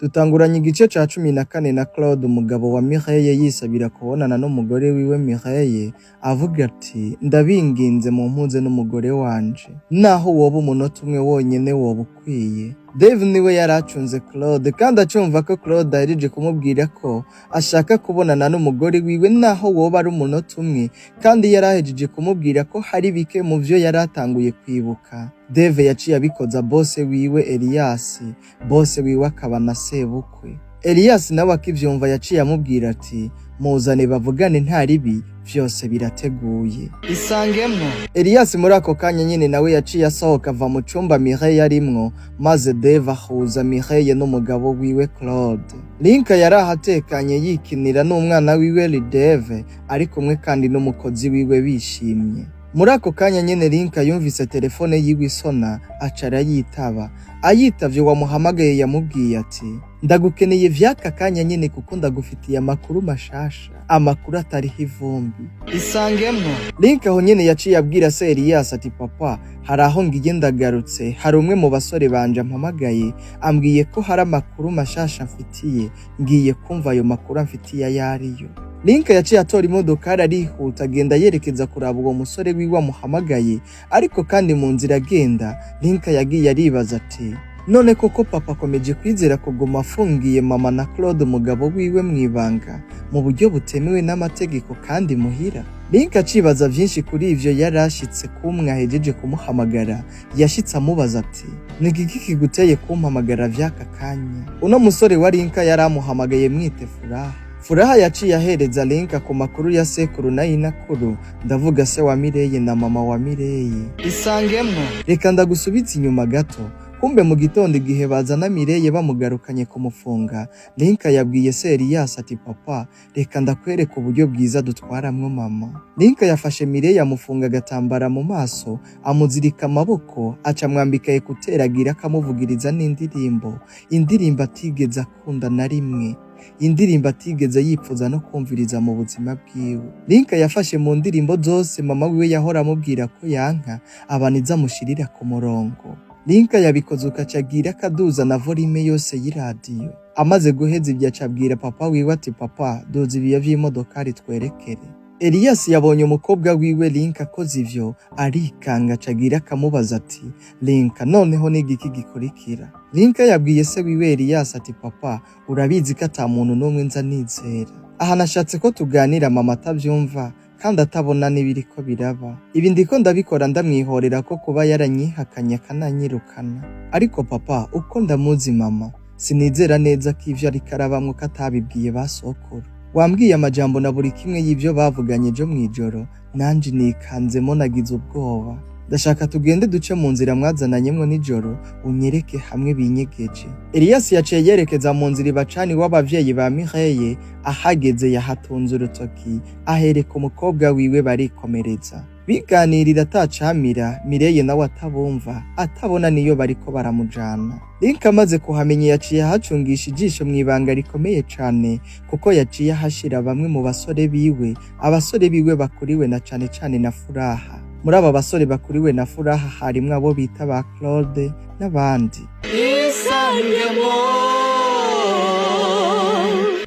Dutanguranye igice ca 14 na Claude, umugabo wa Mireille, yisabira kubonana n'umugore wiwe Mireille, avuga ati: "Ndabinginze, mumpuze n'umugore wanje, naho woba umunota umwe wonyene woba ukwiye." Dave niwe yari acunze Claude, kandi acumva ko Claude ahejeje kumubwira ko ashaka kubonana n'umugore wiwe naho woba ari umunota umwe, kandi yari ahejeje kumubwira ko hari bike mu vyo yari atanguye kwibuka, Dave yaciye abikoza boss wiwe Elias, boss wiwe akaba na sebukwe. Elias nawe akivyumva yaciye amubwira ati: "Muzane bavugane, nta ribi, vyose birateguye." Isangemwo. Elias muri ako kanya nyene nawe yaciye asohoka ava mu cumba Mireille arimwo, maze Dave ahuza Mireille n'umugabo wiwe Claude. Linka yari ahatekanye yikinira n'umwana wiwe Lideve, ari kumwe kandi n'umukozi wiwe bishimye. Muri ako kanya nyene Linka yumvise telefone yiwe isona, aca arayitaba. Ayitavye, wamuhamagaye yamubwiye ati: "Ndagukeneye vy'aka kanya nyene kuko ndagufitiye amakuru mashasha, amakuru atariho ivumbi." Isangemwo. Link aho nyene yaciye abwira se Elias ati: "Papa, hari aho ngiye ndagarutse, hari umwe mu basore banje ampamagaye, ambwiye ko hari amakuru mashasha mfitiye, ngiye kumva ayo makuru amfitiye ayo ariyo." Link yaciye atora imodokari arihuta, agenda yerekeza kuraba uwo musore wiwe amuhamagaye. Ariko kandi mu nzira agenda, Link yagiye aribaza ati: "None koko papa akomeje kwizera kuguma afungiye mama na Claude umugabo wiwe mw'ibanga mu buryo butemewe n'amategeko kandi muhira?" Link acibaza vyinshi kuri ivyo, yari ashitse kumwe ahejeje kumuhamagara. Yashitse amubaza ati: "Ni igiki kiguteye kumpamagara vy'aka kanya?" Uno musore wa Linka yari amuhamagaye mwite Furaha. Furaha yaciye ahereza Linka ku makuru ya sekuru na inakuru, ndavuga se wa Mireye na mama wa Mireye. Isangemwo. Reka ndagusubiza inyuma gato. Kumbe mu gitondo, igihe bazana Mireye bamugarukanye kumufunga, Linka yabwiye se Elias ati: "Papa, reka ndakwereka uburyo bwiza dutwaramwo mama." Linka yafashe Mireye, amufunga agatambara mu maso, amuzirika amaboko, aca amwambika écouteurs, agira akamuvugiriza n'indirimbo, indirimbo atigeze akunda na rimwe, indirimbo atigeze yipfuza no kumviriza mu buzima bwiwe. Linka yafashe mu ndirimbo zose mama wiwe yahora amubwira ko yanka, abantu izamushirira ku murongo. Linka yabikoze ukaca agira akaduza na volume yose y'iradiyo. Amaze guheza ibyo, aca abwira papa wiwe ati: "Papa, duza ibiyo vy'imodokari twerekere." Elias yabonye umukobwa wiwe Linka akoze ivyo, arikanga, aca agira akamubaza ati: "Linka, noneho ni igiki gikurikira?" Linka yabwiye se wiwe Elias ati: "Papa, urabizi ko ata muntu n'umwe nza nizera. Aha nashatse ko tuganira mama atavyumva kandi atabona n'ibiriko biraba. Ibi ndiko ndabikora ndamwihorera ko kuba yaranyihakanye akananyirukana. Ariko papa, uko ndamuzi mama, sinizera neza ko ivyo ariko arabamwo ko atabibwiye ba sokuru. Wambwiye amajambo na buri kimwe y'ivyo bavuganye ejo mw'ijoro, nanje nikanzemo, nagize ubwoba. Ndashaka tugende duce mu nzira mwazananyemwo nijoro, unyereke hamwe binyegeje." Elias yaciye yerekeza mu nzira ibacani w'abavyeyi ba Mireye. Ahageze yahatunze urutoki, ahereka umukobwa wiwe, barikomereza biganirira atacamira, Mireye nawe atabumva, atabona niyo bariko baramujana. Link amaze kuhamenya, yaciye ahacungisha ijisho mw'ibanga rikomeye cane, kuko yaciye ahashira bamwe mu basore biwe, abasore biwe bakuriwe na cane cane na Furaha. Muri aba basore bakuriwe na Furaha harimwo abo bita ba Claude n'abandi. Isangemwo.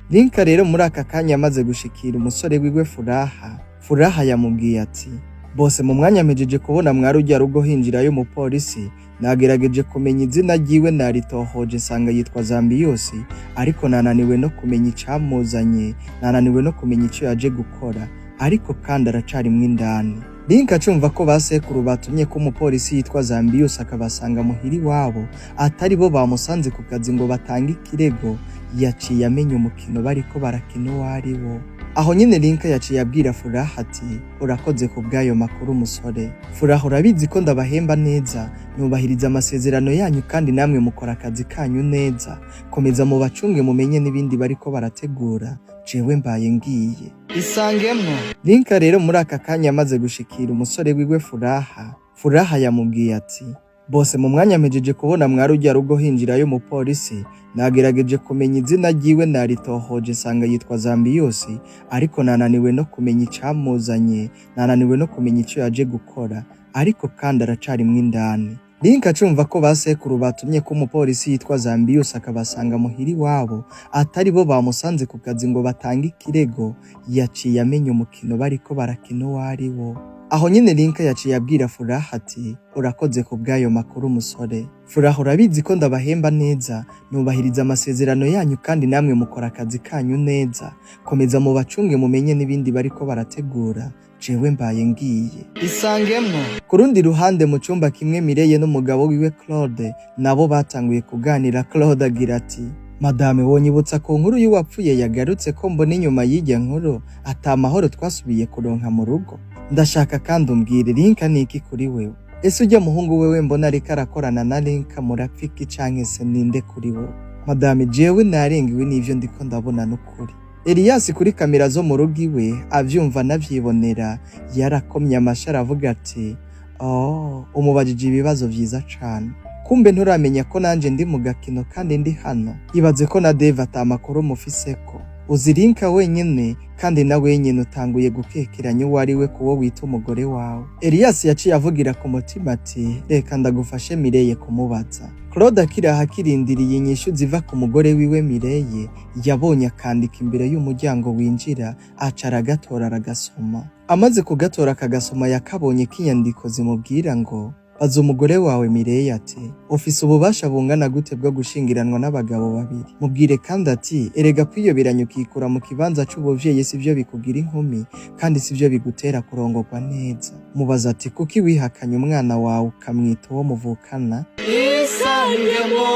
Linka rero muri aka kanya amaze gushikira umusore wiwe Furaha, Furaha yamubwiye ati: "Boss, mu mwanya mpejeje kubona mwari ujya rugo hinjirayo umupolisi. Nagerageje kumenya izina ryiwe, naritohoje nsanga yitwa Zambiyusi, ariko nananiwe no kumenya icamuzanye, nananiwe no kumenya ico yaje gukora, ariko kandi aracarimwo indani." Link acumva ko basekuru batumye ko umupolisi yitwa Zambiyusi akabasanga muhira iwabo, atari bo bamusanze ku kazi ngo batange ikirego, yaciye amenya umukino bariko barakina uwo ari wo. Aho nyene Linka yaciye abwira Furaha ati: "Urakoze ku bw'ayo makuru, musore Furaha. Urabizi ko ndabahemba neza, nyubahiriza amasezerano yanyu, kandi namwe mukora akazi kanyu neza. Komeza mubacunge, mumenye n'ibindi bariko barategura. Jewe mbaye ngiye." Isangemwo. Linka rero muri aka kanya amaze gushikira umusore wiwe Furaha, Furaha yamubwiye ati: "Boss, mu mwanya mpejeje kubona mwari ujya rugo hinjirayo umupolisi. Nagerageje kumenya izina ryiwe, naritohoje nsanga yitwa Zambiyusi, ariko nananiwe no kumenya icamuzanye, nananiwe no kumenya ico yaje gukora, ariko kandi aracarimwo indani." Link acumva ko basekuru batumye ko umupolisi yitwa Zambius akabasanga muhira iwabo, atari bo bamusanze ku kazi ngo batange ikirego, yaciye amenya umukino bariko barakina uwo ari wo. Aho nyene Link yaciye abwira Furaha ati: "Urakoze ku bw'ayo makuru, musore Furaha. Urabizi ko ndabahemba neza, nubahiriza amasezerano yanyu, kandi namwe mukora akazi kanyu neza. Komeza mubacunge, mumenye n'ibindi bariko barategura. Jewe mbaye ngiye." Isangemwo. Ku rundi ruhande, mu cumba kimwe, Mireye n'umugabo wiwe Claude nabo batanguye kuganira. Claude agira ati: "Madame, wonyibutsa ku nkuru y'uwapfuye yagarutse, ko mbona inyuma y'ijya nkuru ata mahoro twasubiye kuronka mu rugo? Ndashaka kandi umbwire, Linka ni iki kuri wewe? Ese ujya muhungu wewe mbona ariko arakorana na Linka, murapfiki canke se ninde kuri wowe?" Madame, jewe narengewe n'ivyo ndiko ndabona n'ukuri. Elias kuri kamera zo mu rugo iwe avyumva anavyibonera, yarakomye amashi aravuga ati: "Oh, umubajije ibibazo vyiza cane. Kumbe nturamenya ko nanje ndi mu gakino kandi ndi hano. Ibaze ko na Dave ata makuru mufiseko. Uzi Linka wenyene, kandi na wenyene utanguye gukekeranya uwo ari we kuwo wita umugore wawe." Elias yaciye avugira ku mutima ati: "Reka ndagufashe Mireye kumubaza." Claude akiraha akirindiriye inyishu ziva ku mugore wiwe Mireye, yabonye akandika imbere y'umuryango winjira, aca aragatora aragasoma. Amaze kugatora akagasoma, yakabonye k'inyandiko zimubwira ngo: "Baza umugore wawe Mireye ati: ufise ububasha bungana gute bwo gushingiranwa n'abagabo babiri? Mubwire kandi ati: erega kwiyoberanya ukikura mu kibanza c'ubuvyeyi sivyo bikugira inkumi, kandi sivyo bigutera kurongorwa neza. Mubaza ati: kuki wihakanye umwana wawe ukamwita uwo muvukana?" Isangemwo.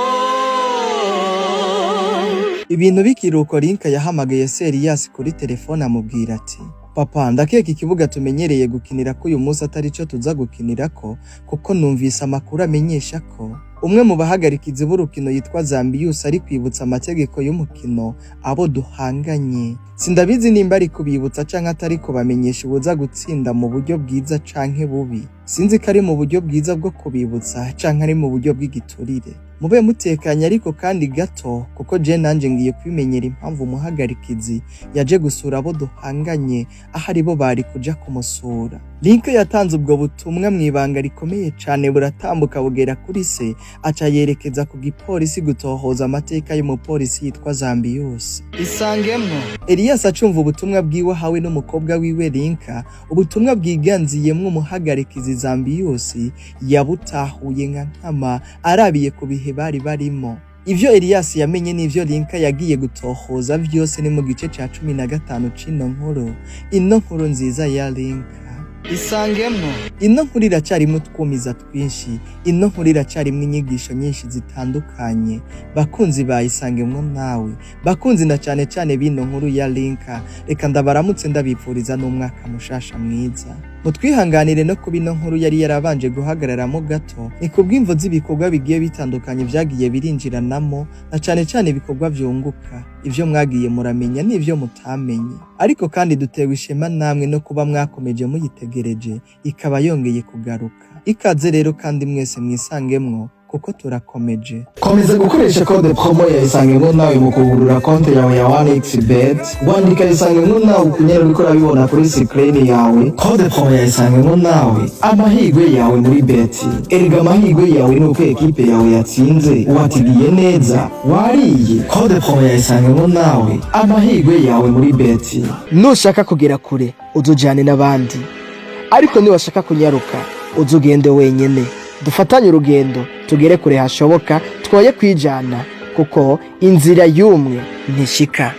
Ibintu bikiruko, Linka yahamagaye Seriyasi kuri telefone, amubwira ati: "Papa, ndakeka ikibuga tumenyereye gukinira ko uyu munsi atari cyo tuza gukinirako, kuko numvise amakuru amenyesha ko umwe mu bahagarikizi b'urukino yitwa Zambiyusi ari kwibutsa amategeko y'umukino abo duhanganye. Sindabizi nimba ari kubibutsa canke atari kubamenyesha ubuza gutsinda mu buryo bwiza canke bubi. Sinzi ko ari mu buryo bwiza bwo kubibutsa canke ari mu buryo bw'igiturire. Mube mutekanye ariko kandi gato, kuko je nanje ngiye kwimenyera impamvu umuhagarikizi yaje gusura abo duhanganye aho aribo bari kuja kumusura." Link yatanze ubwo butumwa mu ibanga rikomeye cane, buratambuka bugera kuri se, aca yerekeza ku gipolisi gutohoza amateka y'umupolisi yitwa Zambiyusi. Isangemwo. Elias acumva ubutumwa bwiwe ahawe n'umukobwa wiwe Linka, ubutumwa bwiganziyemwo umuhagarikizi Zambiyusi, yabutahuye nka nkama arabiye ku bihe bari barimo. Ivyo Elias yamenye n'ivyo Linka yagiye gutohoza vyose ni mu gice ca 15 c'ino nkuru, ino nkuru nziza ya Linka. Isangemwo. Ino nkuru iracarimwo utwumiza twinshi, ino nkuru iracarimwo inyigisho nyinshi zitandukanye. Bakunzi bayisangemwo nawe, bakunzi na cane cane bino nkuru ya Linka, reka ndabaramutse, ndabipfuriza n'umwaka mushasha mwiza. Mutwihanganire no kuba ino nkuru yari yarabanje guhagararamo gato, ni kubw'imvo z'ibikorwa bigiye bitandukanye vyagiye birinjiranamo, na cane cane ibikorwa vyunguka, ivyo mwagiye muramenya n'ivyo mutamenye. Ariko kandi dutewe ishema namwe no kuba mwakomeje muyitegereje, ikaba yongeye kugaruka. Ikaze rero kandi mwese mwisangemwo, kuko turakomeje. Komeza gukoresha code promo ya Isangemwo nawe mu kugurura konti yawe ya 1xBet. Wandika Isangemwo nawe ukunyene uriko urabibona kuri screen yawe. Code promo ya Isangemwo nawe, amahirwe yawe muri beti. Erega amahirwe yawe ni uko ekipe yawe yatsinze, watigiye neza, wariye. Code promo ya Isangemwo nawe, amahirwe yawe muri beti. Nushaka kugera kure, uzujane n'abandi, ariko niwashaka kunyaruka, uzugende wenyene. Dufatanye urugendo tugere kure hashoboka, twoye kwijana, kuko inzira y'umwe ntishika.